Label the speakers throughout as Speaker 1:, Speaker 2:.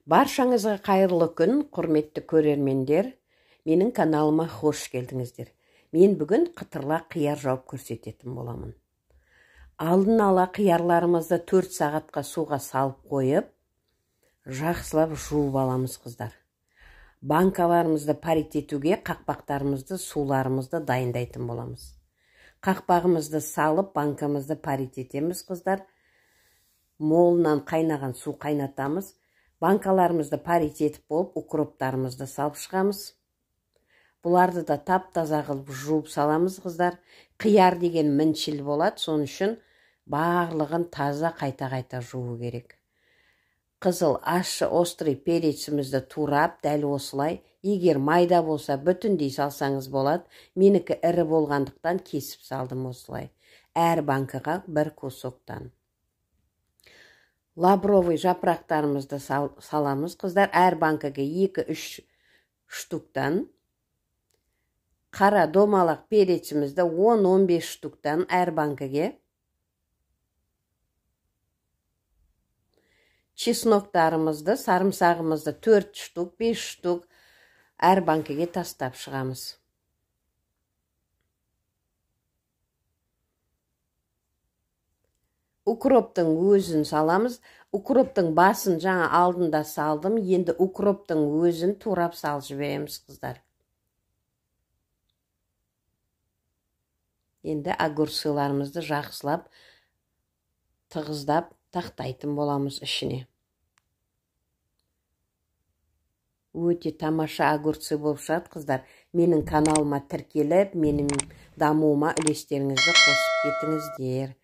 Speaker 1: Баршаңызға қайырлы күн, құрметті көрермендер. Менің каналыма хош келдіңіздер. Мен бүгін қытырлақ қияр жауып көрсететін боламын. Алдын ала қиярларымызды 4 сағатқа суға салып қойып, жақсылап жуып аламыз, қыздар. Банкаларымызды парит етуге қақпақтарымызды, суларымызды дайындайтын боламыз. Қақпағымызды салып, банкамызды парит етеміз, қыздар. Молынан қайнаған су қайнатамыз. Банкаларымызды парит етіп болып, укроптарымызды салып шығамыз. Бұларды да тап-таза қылып жуып саламыз, қыздар. Қияр деген міншіл болады, соның үшін барлығын таза қайта-қайта жуу керек. Қызыл ащы острый перецімізді турап, дәл осылай. Егер майда болса, бүтіндей салсаңыз болады. Менікі ірі болғандықтан кесіп салдым осылай. Әр банкаға бір кусоктан. Лавровый жапырақтарымызды саламыз, қыздар. Әр банкаға 2-3 штуктан. Қара домалақ перецімізді 10-15 штуктан әр банкаге. Чесноктарымызды, сарымсағымызды 4 штук, 5 штук әр банкаге тастап шығамыз. Укроптың өзін саламыз. Укроптың басын жаңа алдында салдым. Енді укроптың өзін турап салып жібереміз, қыздар. Енді огурцыларымызды жақсылап тығыздап тақтайтын боламыз ішіне. Өте тамаша огурцы болып шығады, қыздар. Менің каналыма тіркеліп, менің дамуыма үлестеріңізді қосып кетіңіздер.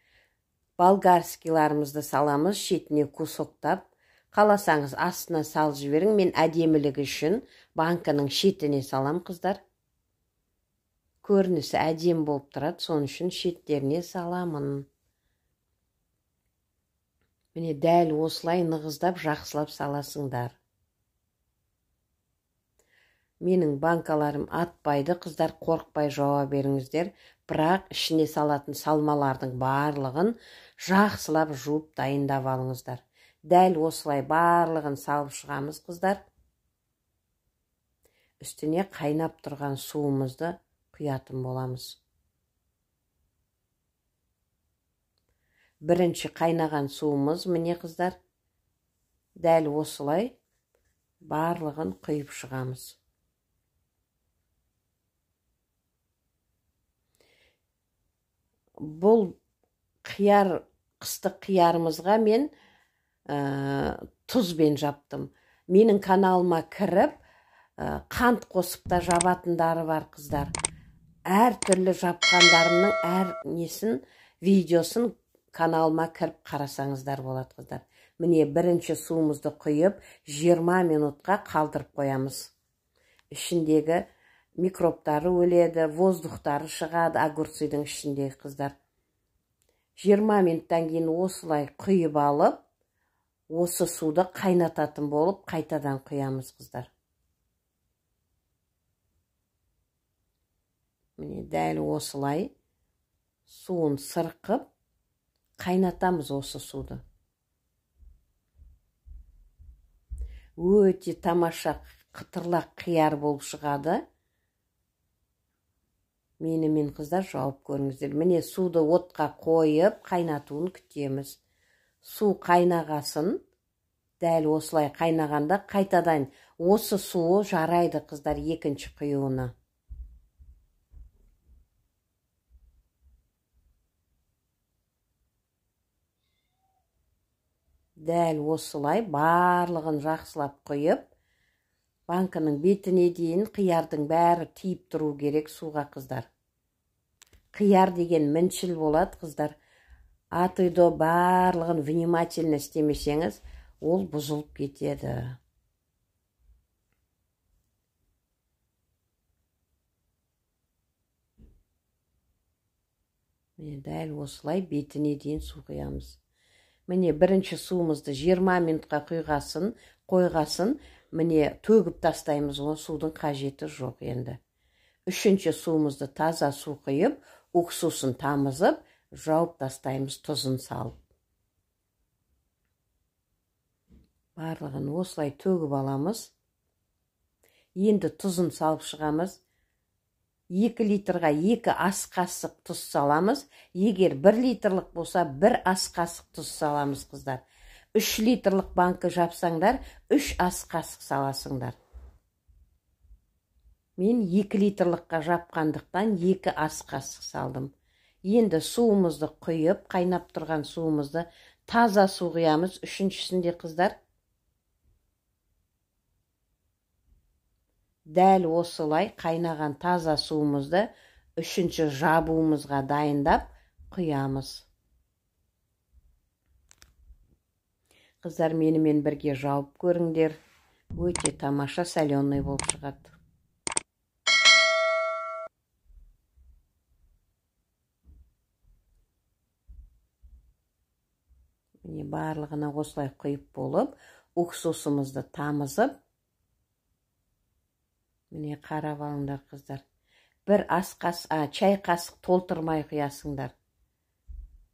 Speaker 1: Болгарскийларымызды саламыз, шетіне кусоктап. Қаласаңыз астына салып жіберің. Мен әдемілігі үшін банканың шетіне салам, қыздар. Көрінісі әдем болып тұрады, соның үшін шеттеріне саламын. Міне дәл осылай нығыздап жақсылап саласыңдар. Менің банкаларым атпайды, қыздар, қорықпай жауап беріңіздер. Бірақ ішіне салатын салмалардың барлығын жақсылап жуып дайындап алыңыздар. Дәл осылай барлығын салып шығамыз, қыздар. Үстіне қайнап тұрған суымызды құятын боламыз. Бірінші қайнаған суымыз, міне, қыздар, дәл осылай барлығын құйып шығамыз. Бұл қияр, қыстық қиярымызға мен тұзбен жаптым. Менің каналыма кіріп, қант қосып та жабатындары бар, қыздар. Әр түрлі жапқандарымның әр несін, видеосын каналыма кіріп қарасаңыздар болады, қыздар. Міне бірінші суымызды құйып, 20 минутқа қалдырып қоямыз. Ішіндегі микробтары өледі, воздухтары шығады огурцидың ішіндегі, қыздар. 20 минуттан кейін осылай құйып алып, осы суды қайнататын болып қайтадан құямыз, қыздар. Міне дәл осылай суын сырқып қайнатамыз осы суды. Өте тамаша қытырлақ қияр болып шығады. Менімен, қыздар, жауып көріңіздер. Міне суды отқа қойып қайнатуын күтеміз. Су қайнағасын, дәл осылай қайнағанда қайтадан осы суы жарайды, қыздар, екінші құюына. Дәл осылай барлығын жақсылап құйып, банканың бетіне дейін қиярдың бәрі тиіп тұру керек суға, қыздар. Қияр деген міншіл болады, қыздар. Атыдо барлығын внимательно істемесеңіз, ол бұзылып кетеді. Міне дәл осылай бетіне дейін су құямыз. Міне бірінші суымызды 20 минутқа қойғасын, міне төгіп тастаймыз, ол судың қажеті жоқ енді. Үшінші суымызды таза су құйып, уксусын тамызып, жауып тастаймыз, тұзын салып. Барлығын осылай төгіп аламыз. Енді тұзын салып шығамыз. 2 литрға 2 ас қасық тұз саламыз. Егер 1 литрлік болса, 1 ас қасық тұз саламыз, қыздар. 3 литрлік банкі жапсаңдар, 3 ас қасық саласыңдар. Мен 2 литрлікқа жапқандықтан 2 ас қасық салдым. Енді суымызды құйып, қайнап тұрған суымызды таза су құямыз. Үшіншісінде, қыздар, дәл осылай қайнаған таза суымызды үшінші жабуымызға дайындап құямыз. Қыздар, менімен бірге жауып көріңдер. Өте тамаша соленый болып шығады. Міне, барлығына осылай құйып болып, уксусымызды тамызып, міне, қарап алыңдар, қыздар. Бір ас чай қасық толтырмай құясыңдар.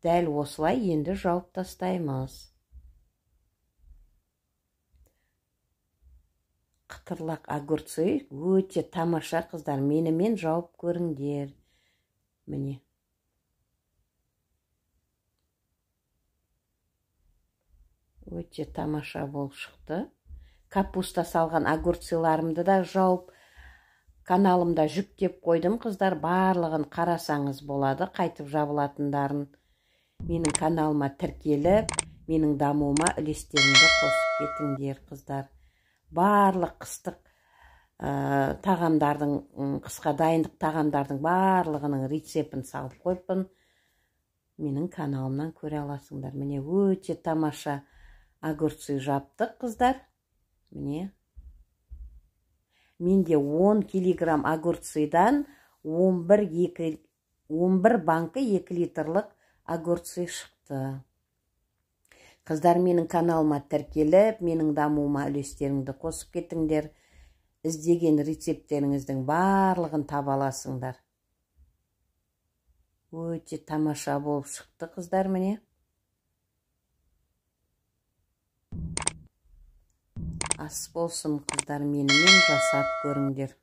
Speaker 1: Дәл осылай енді жауып тастаймыз. Қытырлақ огурцы өте тамаша, қыздар. Менімен жауып көріңдер. Міне. Өте тамаша болып шықты. Капуста салған огурцыларымды да жауып, каналымда жүктеп қойдым, қыздар. Барлығын қарасаңыз болады, қайтып жабылатындарын. Менің каналыма тіркеліп, менің дамуыма үлестеріңді қосып кетіңдер, қыздар. Барлық қыстық тағамдардың, қысқа дайындық тағамдардың барлығының рецептін салып қойыппын. Менің каналымнан көре аласыңдар. Міне, өте тамаша огурцы жаптық, қыздар. Міне. Менде 10 килограмм огурцыдан 11 банкі 2 литрлік огурцы шықты. Қыздар, менің каналыма тіркеліп, менің дамуыма үлестеріңді қосып кетіңдер. Іздеген рецепттеріңіздің барлығын таба аласыңдар. Өте тамаша болып шықты, қыздар, міне. Ас болсын, қыздар, менімен жасап көріңдер.